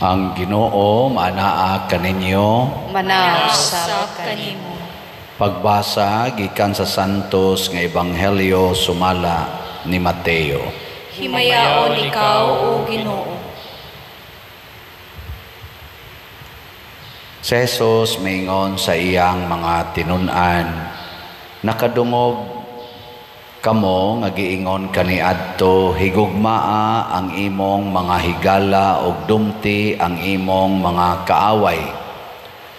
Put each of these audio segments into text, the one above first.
Ang Ginoo maanaa kaninyo. Manausab kanimo. Pagbasa gikan sa Santos nga Ebanghelyo sumala ni Mateo. Himayaon ikaw, O Ginoo. Si Jesus miingon sa iyang mga tinun-an, nakadungog kamo nga giingon kaniadto, higugmaa ang imong mga higala ug dumti ang imong mga kaaway.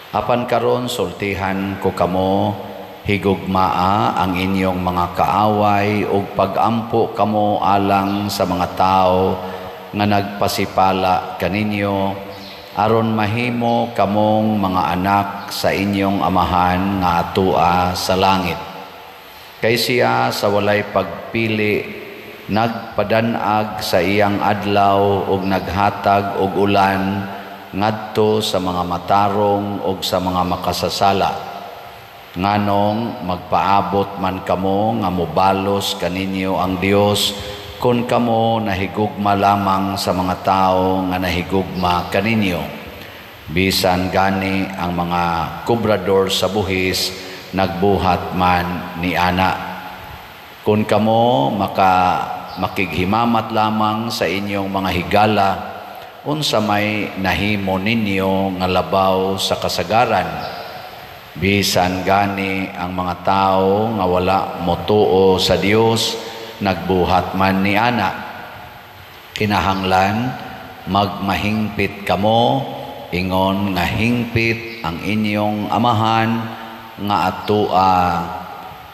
Apan karon sultihan ko kamo, higugmaa ang inyong mga kaaway ug pagampo kamo alang sa mga tawo nga nagpasipala kaninyo, aron mahimo kamong mga anak sa inyong amahan nga atua sa langit. Kay siya sa walay pagpili nagpadanag sa iyang adlaw ug naghatag og ulan ngadto sa mga matarong ug sa mga makasasala. Nganong magpaabot man kamo nga mobalos kaninyo ang Dios kun kamo nahigugma lamang sa mga tawo nga nahigugma kaninyo. Bisan gani ang mga kubrador sa buhis nagbuhat man ni ana. Kun kamo makighimamat lamang sa inyong mga higala, unsa may nahimo ninyo nga labaw sa kasagaran? Bisan gani ang mga tawo nga wala motuo sa Dios nagbuhat man ni ana. Kinahanglan magmahingpit kamo, ingon nga hingpit ang inyong amahan nga atua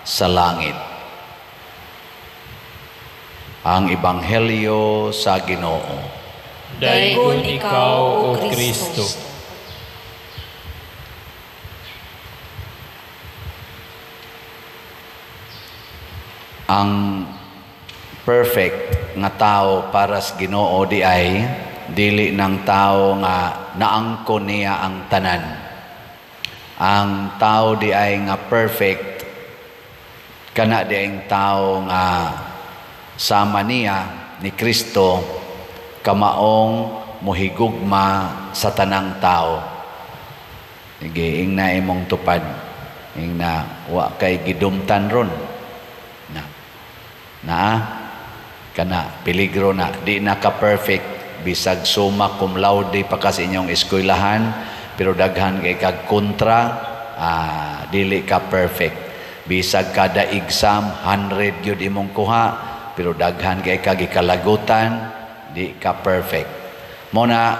sa langit. Ang Ebanghelyo sa Ginoo. Daygon ikaw, O Kristo. Ang perfect nga tao para sa Ginoo di ay dili ng tao nga naangkon niya ang tanan. Ang tao di ay nga perfect kana di ay tao nga sama niya ni Kristo, kamaong mohigugma sa tanang tao. Sige, ingna imong tupad, ingna wa kay gidumtan ron. Na. Na kana peligro na, di na ka perfect bisag summa cum laude pa ka sa inyong eskwelahan, pero daghan kay kag kontra, dili ka perfect. Bisag kada exam 100 gyud imong kuha, pero daghan kay kag gikalagutan, di ka perfect. Mo na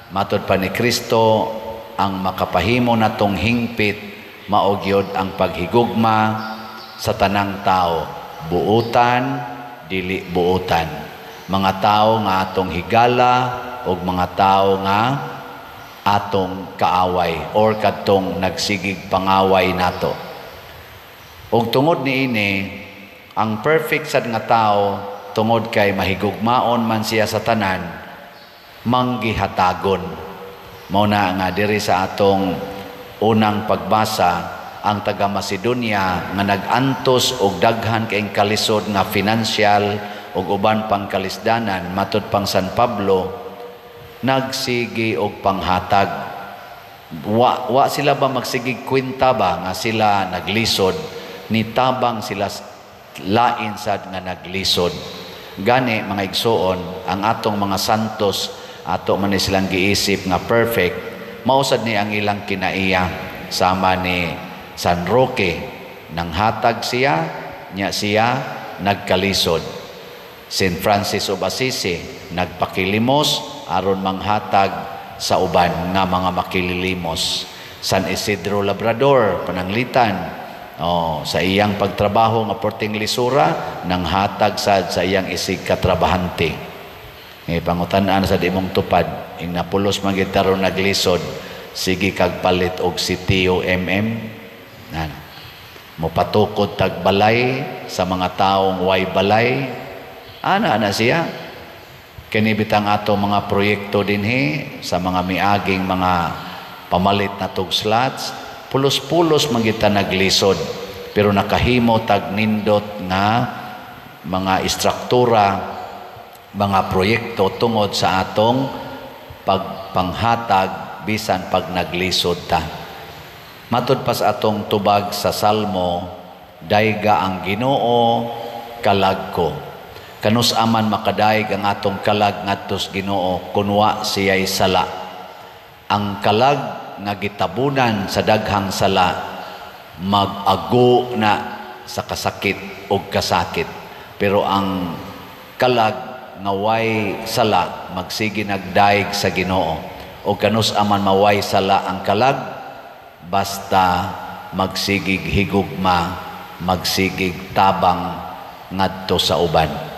matod pa ni Kristo, ang makapahimo natong hingpit mao gyud ang paghigugma sa tanang tao, buutan dili buutan, mga tao nga atong higala ug mga tao nga atong kaaway or kadtong nagsigig pangaway nato. Ug tungod niini, ang perfect sad nga tao tungod kay mahigugmaon man siya sa tanan, manggihatagon. Mao na nga diri sa atong unang pagbasa, ang taga Macedonia nga nag-antos og daghan kaayong kalisod nga financial ug uban pang kalisdanan matud pang San Pablo, nagsigi og panghatag. Wa sila ba magsigig kwenta ba nga sila naglisod, nitabang sila lain sad nga naglisod. Gani mga igsoon, ang atong mga santos ato man ni silang giisip nga perfect, mao sad ni ang ilang kinaiya. Sama ni San Roque, nanghatag siya, nya siya nagkalisod. Saint Francis of Assisi, nagpakilimos aron manghatag sa uban nga mga makililimos. San Isidro Labrador, pananglitan, sa iyang pagtrabaho nga porting lisura, nanghatag sad sa iyang isig katrabahante. Ngay pangutan-an sa di mong tupad, ing napulos man gid taron naglisod, sige kag palit og si Tio MM. Nan. Mopatukod tag balay sa mga taong way balay. Ana na siya. Kini bitang ato mga proyekto dinhi sa mga miaging mga pamalit na tug slots, pulos-pulos man gid ta naglisod, pero nakahimo tag nindot nga mga istruktura, mga proyekto tungod sa atong pag Magpanghatag bisan pag naglisod ta. Matud pa sa atong tubag sa Salmo, "Dayga ang Ginoo, kalag ko." Kanus-a man makadayeg ang atong kalag ngadto sa Ginoo kun wa siya'y sala? Ang kalag nga gitabunan sa daghang sala, mag-ago na sa kasakit o kasakit. Pero ang kalag nga way sala, magsige nagdayeg sa Ginoo. O kanus-a man maway sala ang kalag, basta magsigig higugma, magsigig tabang ngadto sa uban.